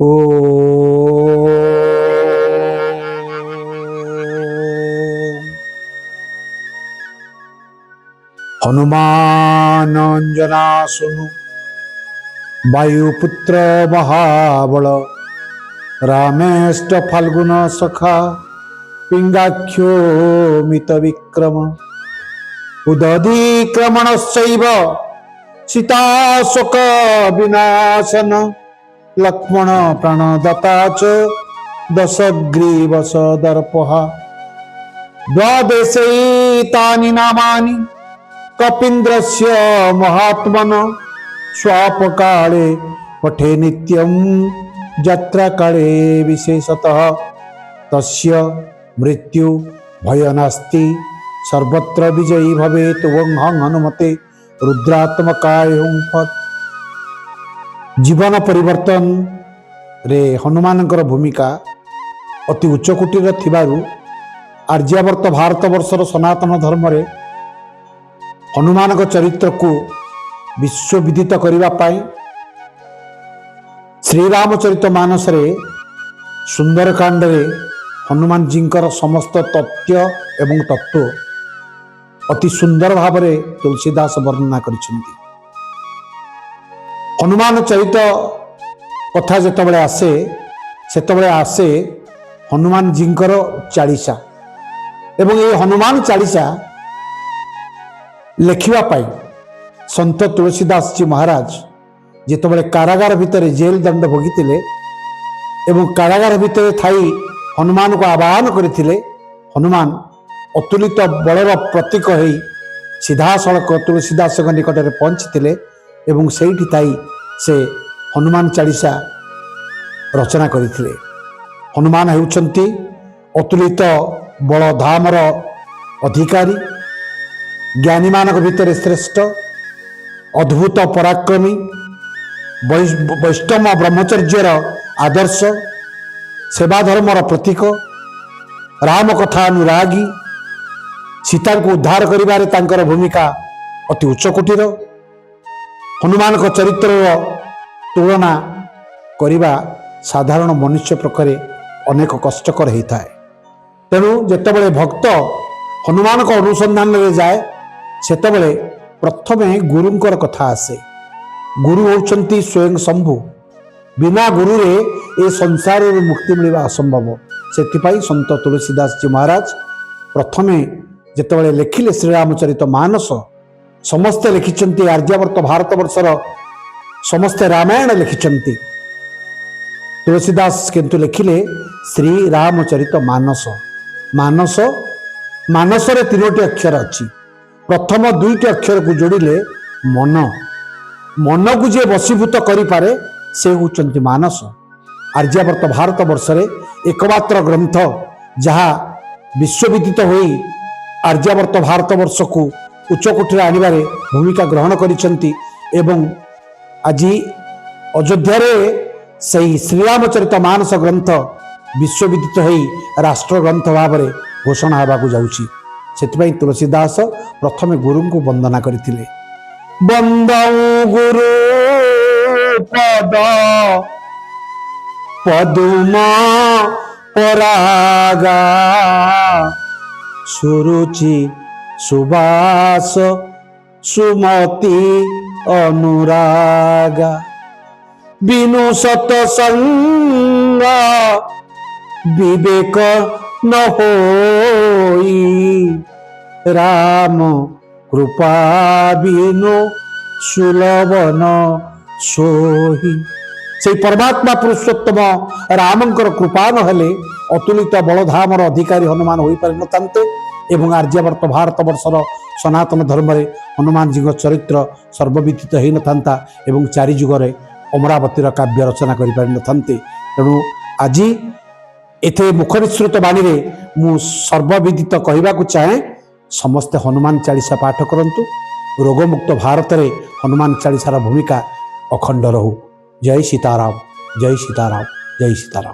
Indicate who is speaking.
Speaker 1: ଓ ହନୁମାନ ଅଞ୍ଜନା ସୁନୁ ବାୟୁପୁତ୍ର ମହାବଳ, ରାମେଷ୍ଟ ଫାଲ୍ଗୁନ ସଖା, ପିଙ୍ଗାକ୍ଷୋ ମିତ ବିକ୍ରମ। ଉଦଧିକ୍ରମଣଶ୍ଚୈବ ସୀତାଶୋକ ବିନାଶନ, ଲକ୍ଷ୍ମଣ ପ୍ରାଣଦାତା ଚ ଦଶଗ୍ରୀବ ଦର୍ପହା। ଦ୍ୱାଦଶୈତାନି ନାମାନି କପୀନ୍ଦ୍ରସ୍ୟ ମହାତ୍ମନ, ସ୍ୱାପକାଳେ ପଠେ ନିତ୍ୟಂ ଯାତ୍ରାକାଳେ ବିଶେଷତଃ, ତସ୍ୟ ମୃତ୍ୟୁ ଭୟ ନାସ୍ତି, ସର୍ବତ୍ର ବିଜୟୀ ଭବେତ୍। ଓଁ ହଂ ହନୁମତେ ରୁଦ୍ରାତ୍ମକାୟ ହୁଁ ଫଟ୍। ଜୀବନ ପରିବର୍ତ୍ତନରେ ହନୁମାନଙ୍କର ଭୂମିକା ଅତି ଉଚ୍ଚକୋଟୀର ଥିବାରୁ ଆର୍ଯ୍ୟାବର୍ତ୍ତ ଭାରତବର୍ଷର ସନାତନ ଧର୍ମରେ ହନୁମାନଙ୍କ ଚରିତ୍ରକୁ ବିଶ୍ୱବିଦିତ କରିବା ପାଇଁ ଶ୍ରୀରାମଚରିତ ମାନସରେ ସୁନ୍ଦରକାଣ୍ଡରେ ହନୁମାନଜୀଙ୍କର ସମସ୍ତ ତଥ୍ୟ ଏବଂ ତତ୍ତ୍ୱ ଅତି ସୁନ୍ଦର ଭାବରେ ତୁଳସୀ ଦାସ ବର୍ଣ୍ଣନା କରିଛନ୍ତି। ହନୁମାନ ଚରିତ କଥା ଯେତେବେଳେ ଆସେ, ସେତେବେଳେ ଆସେ ହନୁମାନଜୀଙ୍କର ଚାଳିଶା। ଏବଂ ଏହି ହନୁମାନ ଚାଳିଶା ଲେଖିବା ପାଇଁ ସନ୍ଥ ତୁଳସୀ ଦାସଜୀ ମହାରାଜ ଯେତେବେଳେ କାରାଗାର ଭିତରେ ଜେଲ ଦଣ୍ଡ ଭୋଗିଥିଲେ ଏବଂ କାରାଗାର ଭିତରେ ଥାଇ ହନୁମାନଙ୍କୁ ଆବାହନ କରିଥିଲେ, ହନୁମାନ ଅତୁଳିତ ବଳର ପ୍ରତୀକ ହେଇ ସିଧାସଳଖ ତୁଳସୀ ଦାସଙ୍କ ନିକଟରେ ପହଞ୍ଚିଥିଲେ ଏବଂ ସେଇଠି ଥାଇ ସେ ହନୁମାନ ଚାଳିଶା ରଚନା କରିଥିଲେ। ହନୁମାନ ହେଉଛନ୍ତି ଅତୁଳିତ ବଳଧାମର ଅଧିକାରୀ, ଜ୍ଞାନୀମାନଙ୍କ ଭିତରେ ଶ୍ରେଷ୍ଠ, ଅଦ୍ଭୁତ ପରାକ୍ରମୀ, ବୈଷ୍ଣବ ବ୍ରହ୍ମଚର୍ଯ୍ୟର ଆଦର୍ଶ, ସେବା ଧର୍ମର ପ୍ରତୀକ, ରାମ କଥା ଅନୁରାଗୀ। ସୀତାଙ୍କୁ ଉଦ୍ଧାର କରିବାରେ ତାଙ୍କର ଭୂମିକା ଅତି ଉଚ୍ଚକୋଟୀର। ହନୁମାନଙ୍କ ଚରିତ୍ରର ତୁଳନା କରିବା ସାଧାରଣ ମନୁଷ୍ୟ ପ୍ରକାରେ ଅନେକ କଷ୍ଟକର ହେଇଥାଏ। ତେଣୁ ଯେତେବେଳେ ଭକ୍ତ ହନୁମାନଙ୍କ ଅନୁସନ୍ଧାନରେ ଯାଏ, ସେତେବେଳେ ପ୍ରଥମେ ଗୁରୁଙ୍କର କଥା ଆସେ। ଗୁରୁ ହେଉଛନ୍ତି ସ୍ୱୟଂ ଶମ୍ଭୁ। ବିନା ଗୁରୁରେ ଏ ସଂସାରରୁ ମୁକ୍ତି ମିଳିବା ଅସମ୍ଭବ। ସେଥିପାଇଁ ସନ୍ଥ ତୁଳସୀ ଦାସଜୀ ମହାରାଜ ପ୍ରଥମେ ଯେତେବେଳେ ଲେଖିଲେ ଶ୍ରୀରାମଚରିତ ମାନସ, ସମସ୍ତେ ଲେଖିଛନ୍ତି, ଆର୍ଯ୍ୟାବର୍ତ୍ତ ଭାରତବର୍ଷର ସମସ୍ତେ ରାମାୟଣ ଲେଖିଛନ୍ତି, ତୁଳସୀ ଦାସ କିନ୍ତୁ ଲେଖିଲେ ଶ୍ରୀରାମଚରିତ ମାନସ। ମାନସ, ମାନସରେ ତିନୋଟି ଅକ୍ଷର ଅଛି। ପ୍ରଥମ ଦୁଇଟି ଅକ୍ଷରକୁ ଯୋଡ଼ିଲେ ମନ। ମନକୁ ଯିଏ ବଶୀଭୂତ କରିପାରେ, ସେ ହେଉଛନ୍ତି ମାନସ। ଆର୍ଯ୍ୟାବର୍ତ୍ତ ଭାରତ ବର୍ଷରେ ଏକମାତ୍ର ଗ୍ରନ୍ଥ ଯାହା ବିଶ୍ୱବିଦିତ ହୋଇ ଆର୍ଯ୍ୟାବର୍ତ୍ତ ଭାରତବର୍ଷକୁ ଉଚ୍ଚକୋଟୀରେ ଆଣିବାରେ ଭୂମିକା ଗ୍ରହଣ କରିଛନ୍ତି ଏବଂ ଆଜି ଅଯୋଧ୍ୟାରେ ସେଇ ଶ୍ରୀରାମଚରିତ ମାନସ ଗ୍ରନ୍ଥ ବିଶ୍ୱବିଦିତ ହୋଇ ରାଷ୍ଟ୍ର ଗ୍ରନ୍ଥ ଭାବରେ ଘୋଷଣା ହେବାକୁ ଯାଉଛି। ସେଥିପାଇଁ ତୁଳସୀ ଦାସ ପ୍ରଥମେ ଗୁରୁଙ୍କୁ ବନ୍ଦନା କରିଥିଲେ। ବନ୍ଦଉଁ ଗୁରୁ ପଦ ପଦୁମ ପରାଗା, ସୁରୁଚି ସୁବାସ ସୁମତି ଅନୁରାଗା। ବିନୁ ସତସଙ୍ଗ ବିବେକ ନ ହୋଇ, ରାମ କୃପା ବିନୁ ସୁଲଭ ନ ସୋହି। ସେଇ ପରମାତ୍ମା ପୁରୁଷୋତ୍ତମ ରାମଙ୍କର କୃପା ନହେଲେ ଅତୁଳିତ ବଳଧାମର ଅଧିକାରୀ ହନୁମାନ ହୋଇପାରିନଥାନ୍ତେ ଏବଂ ଆର୍ଯ୍ୟାବର୍ତ୍ତ ଭାରତବର୍ଷର ସନାତନ ଧର୍ମରେ ହନୁମାନଜୀଙ୍କ ଚରିତ୍ର ସର୍ବବିଦିତ ହେଇନଥାନ୍ତା ଏବଂ ଚାରି ଯୁଗରେ ଅମରାବତୀର କାବ୍ୟ ରଚନା କରିପାରିନଥାନ୍ତେ। ତେଣୁ ଆଜି ଏଥିରେ ମୁଖନିସୃତ ବାଣୀରେ ମୁଁ ସର୍ବବିଦିତ କହିବାକୁ ଚାହେଁ, ସମସ୍ତେ ହନୁମାନ ଚାଳିଶା ପାଠ କରନ୍ତୁ। ରୋଗମୁକ୍ତ ଭାରତରେ ହନୁମାନ ଚାଳିଶାର ଭୂମିକା ଅଖଣ୍ଡ ରହୁ। ଜୟ ସୀତାରାମ, ଜୟ ସୀତାରାମ, ଜୟ ସୀତାରାମ।